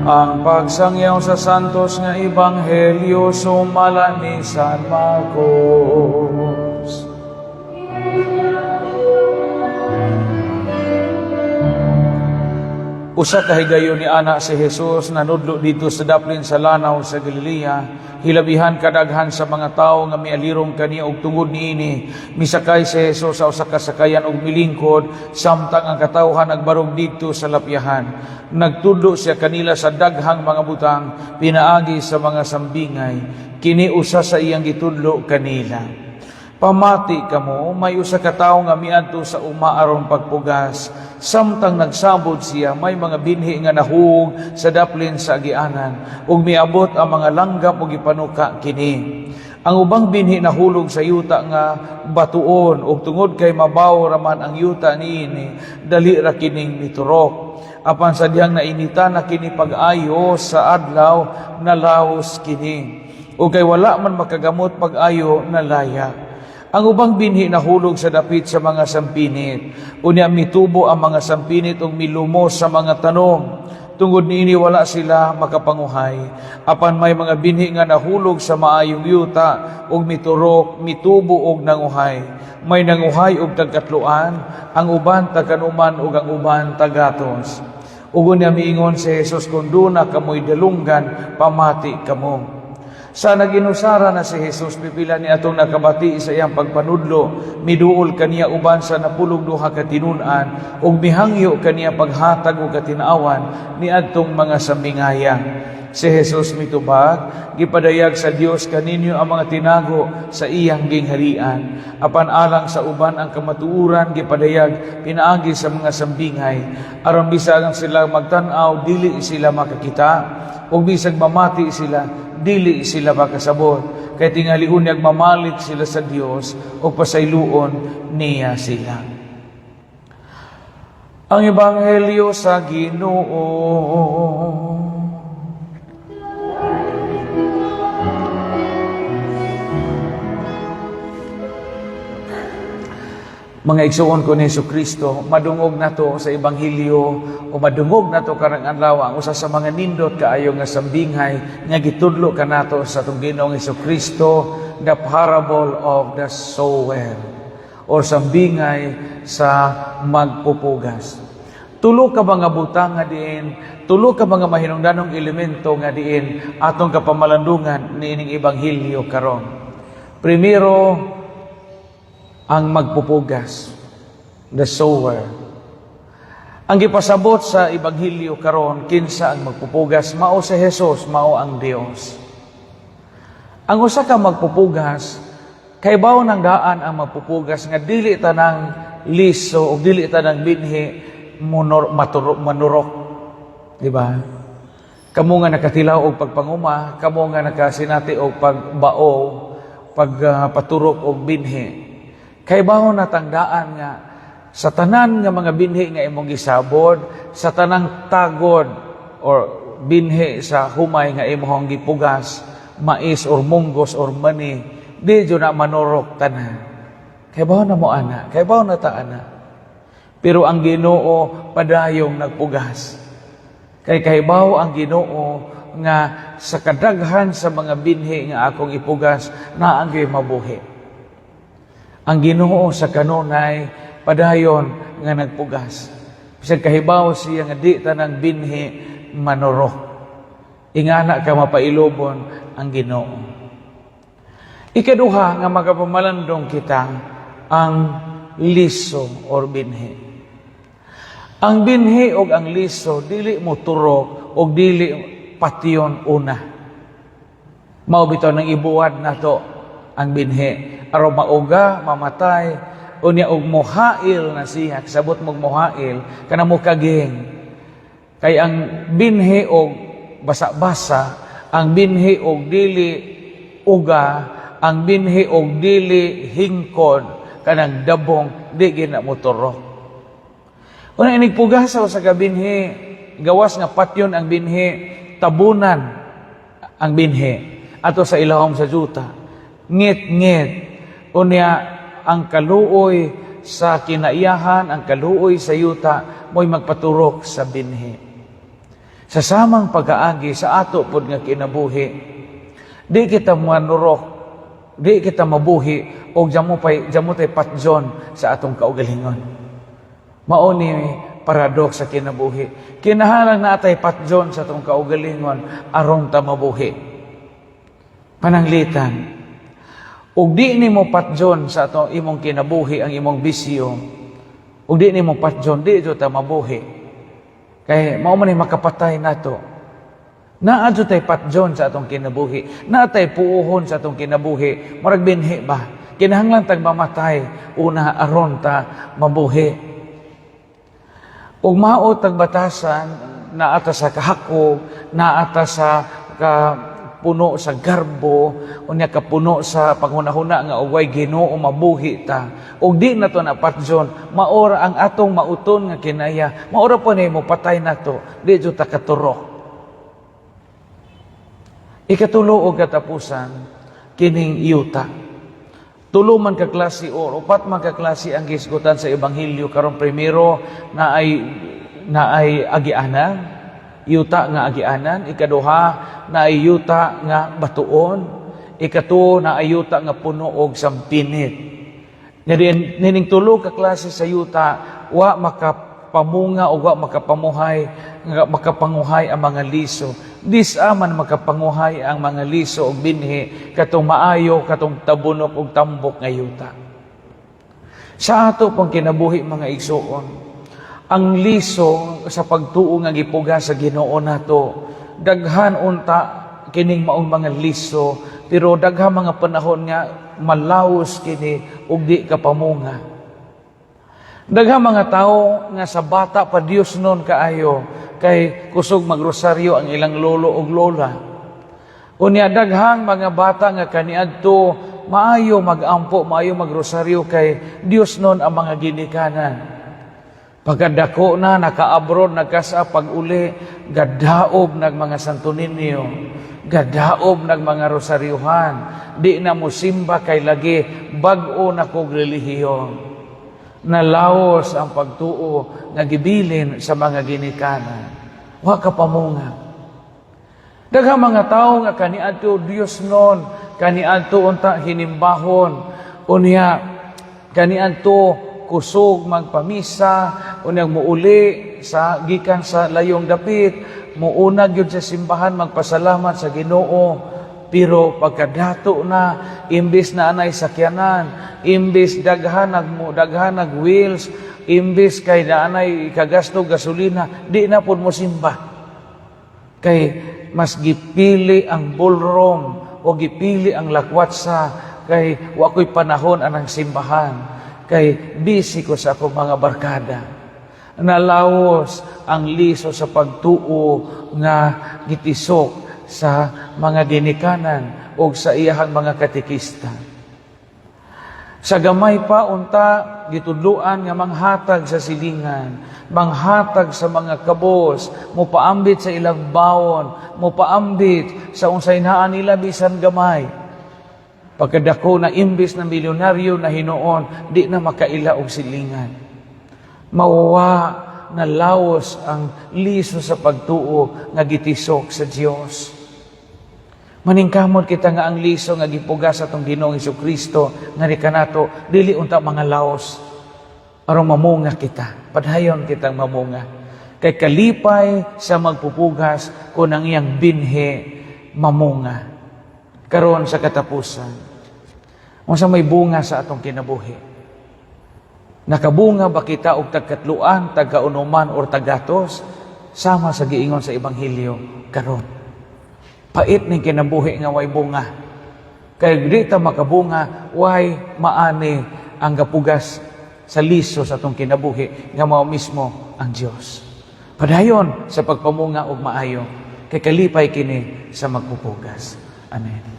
Ang pagsangyaw sa Santos nga Ebanghelyo sumala ni San Marcos. Usa ka higayon ni ana si Jesus nanudlo didto sa daplin sa lanaw sa Galilea. Hilabihan kadaghan sa mga tawo nga mialirong kaniya, og tungod niini misakay si Jesus sa usa ka sakayan og milingkod samtang ang katawhan nagbarog didto sa lapyahan. Nagtudlo siya kanila sa daghang mga butang pinaagi sa mga sambingay. Kini usa sa iyang gitudlo kanila: "Pamati kamo, may usa ka tawo nga miadto sa uma aron pagpugas. Samtang nagsabod siya, may mga binhi nga nahug sa daplin sa agianan, ug miabot ang mga langgam ug gipanuka kini. Ang ubang binhi nahulog sa yuta nga batuon, ug tungod kay mabaw raman ang yuta niini, dali ra kining miturok. Apan sa dihang nainitan na kini pag-ayo sa adlaw, nalawos kini. Ug kay wala man makagamot pag-ayo, nalaya. Ang ubang binhi nahulog sa dapit sa mga sampinit. Unya mitubo ang mga sampinit ug milumos sa mga tanom. Tungod niini wala sila makapanguhay. Apan may mga binhi nga nahulog sa maayong yuta ug miturok, mitubo ug nanguhay. May nanguhay og tagkatloan, ang uban tagkanuman ug ang uban tagatos." Ug unya miingon si Jesus, "Kung duna kamoy dalunggan, pamati kamo." Sa naginusara na si Jesus, pipila ni atong nakabati sa iyang pagpanudlo, miduol kaniya uban sa 12 ka tinun-an ug mihangyo kaniya paghatag og katinawan niadtong mga sambingaya. Si Jesus mitubag, "Gipadayag sa Dios kaninyo ang mga tinago sa iyang gingharian. Apan alang sa uban ang kamatuoran gipadayag pinaagi sa mga sambingay, aron bisag sila magtan-aw, dili sila makakita, ug bisag mamati sila, dili sila makasabot. Kay tingali unyag mamalik sila sa Dios ug pasayloon niya sila." Ang Ebanghelyo sa Ginoo. Mga igsuon ko ni Hesus Kristo, madungog nato sa Ebanghelyo o madungog nato karong adlaw ang usa sa mga nindot kaayo nga sambinghay nga gitudlo kanato sa atong Ginoong Hesus Kristo, the parable of the sower or sambingay sa magpupugas. Tulo ka mga butang nga diin, tulo ka mga mahinungdanong elemento nga diin atong kapamalandungan niining Ebanghelyo karon. Primero, ang magpupugas, the sower. Ang gipasabot sa Ebanghelyo karon, kinsa ang magpupugas? Mao si Jesus, mao ang Dios. Ang usa ka magpupugas, kaybaw ng daan ang magpupugas nga dili tanang liso o dili tanang binhi munor, maturok, manurok. Di ba? Kamo nga nakatilaw og pagpanguma, kamo nga nakasinati og pagbao, pagpaturok og binhi. Kaybaw na tangdaan nga sa tanan nga mga binhi nga imong gisabod, sa tanang tagod or binhi sa humay nga imong gipugas, mais or munggos or mani, di jud na manurok tanan. Kaybaw na mo ana, kaybaw na ta ana. Pero ang Ginoo padayong nagpugas. Kay kahibaw ang Ginoo nga sa kadaghan sa mga binhi nga akong ipugas, naanggoy mabuhi. Ang Ginoo sa kanunay padayon nga nagpugas. Bisag kahibaw siya nga di tanang binhi manurok. Ingana ka mapailobon ang Ginoo. Ikaduha nga magapamalandong kita, ang liso or binhi. Ang binhi og ang liso dili mo turok og dili patyon una. Mao bitaw nang ibuwad nato ang binhi aron mauga, mamatay, unya og mohail na siya. Kasabot mog mohail, kana mo kaging. Kay ang binhi og basa-basa, ang binhi og dili uga, ang binhi og dili hingkod, kanang dabong, di gina mo turok. Una, inig pugasa sa kabinhi, gawas nga patyon ang binhi, tabunan ang binhi ato sa ilawom sa yuta. Ngit-ngit. Unya, ang kaluoy sa kinaiyahan, ang kaluoy sa yuta, mo'y magpaturok sa binhi. Sa samang pag-aagi sa ato pod nga kinabuhi, di kita manurok, di kita mabuhi og jamutay patjon sa atong kaugalingon. Mao ni paradox sa kinabuhi. Kinahanglan naa tay patjon sa atong kaugalingon aron ta mabuhi. Pananglitan, ug di nimo patjon sa atong imong kinabuhi ang imong bisyo, ug di nimo patjon, di jud ta mabuhi. Kay mao man ni makapatay nato. Naa jud tay patjon sa atong kinabuhi. Naa tay puohon sa atong kinabuhi. Murag binhi ba? Kinahanglan tag mamatay una aron ta mabuhi. Ug mao tag batasan, naa ta sa kahakog, naa ta sa ka puno sa garbo, unya kapuno sa panghunahuna nga og way Ginoo mabuhi ta. Ug di nato na patjon, maora ang atong mauton nga kinaya, maora po ni mo patay nato, di jud ta katurok. Ikatulo og katapusan, kining yuta. Tulo man ka klase or upat man ka klase ang gisgutan sa ebanghelyo karon. Primero na ay agianan, yuta nga agianan. Ikaduha, na ay yuta nga batuon. Ikatuo, na ay yuta nga puno og sampinit. Nga din nining tulo ka klase sa yuta, wa makapamunga o wa makapamuhay nga makapanguhay ang mga liso. Dis-a man makapanguhay ang mga liso og binhi katong maayo, katong tabunok og tambok nga yuta. Sa ato pong kinabuhi, mga igsuon, ang liso sa pagtuo nga gipugas sa Ginoo nato, daghan unta kining maong mga liso, pero daghan mga panahon nga malaos kini ug di kapamunga. Daghang mga tao nga sa bata pa Diyos nun kaayo kay kusog magrosaryo ang ilang lolo ug lola. Unya daghang mga bata nga kaniadto maayo magampo, maayo magrosaryo kay Diyos nun ang mga ginikanan. Pagkadako na, naka-abroad, nagkasa, pag-uli, gadaob nag mga Santo Niño, gadaob nag mga rosaryuhan, di na mo simba kay lagi bag-o na kog relihiyon. Nalaos ang pagtuo nga gibilin sa mga ginikanan. Wa ka pamunga. Daghang mga tao nga kaniadto Diyos nun, kaniadto unta hinimbahon, unya kaniadto kusog magpamisa, unya muuli sa gikan sa layong dapit, muunag yun sa simbahan magpasalamat sa Ginoo. Pero pagkadato na, imbis na anay sakyanan, imbis daghan nag mo daghan nag wheels, imbis kay naanay kagasto gasolina, di na pud mo simba. Kay mas gipili ang ballroom o gipili ang lakwatsa kay wa ko'y panahon anang simbahan kay busy ko sa akong mga barkada. Nalaos ang liso sa pagtuo nga gitisok sa mga ginikanan o sa iyahang mga katekista. Sa gamay pa unta gitudluan nga manghatag sa silingan, manghatag sa mga kabos, mopaambit sa ilang bawon, mopaambit sa unsay naa nila bisan gamay. Pagkadako na, imbis na milyonaryo na hinuon, di na makaila og silingan. Mawa na laos ang liso sa pagtuo nga gitisok sa Dios. Maningkamot kita nga ang liso nga gipugas sa atong Ginoong Kristo nga kanato dili unta mga laos aron mamunga kita. Padayon kitang mamunga. Kay kalipay sa magpupugas kung ang iyang binhi mamunga. Karon sa katapusan, unsa may bunga sa atong kinabuhi? Nakabunga ba kita og tagkatluan, tagkaunoman or tagatos? Sama sa giingon sa Ebanghelyo karon. Pait ning kinabuhi nga way bunga. Kay di ta makabunga, way maani ang gapugas sa liso sa atong kinabuhi nga mao mismo ang Dios. Padayon sa pagpamunga og maayo kay kalipay kini sa magpupugas. Amen.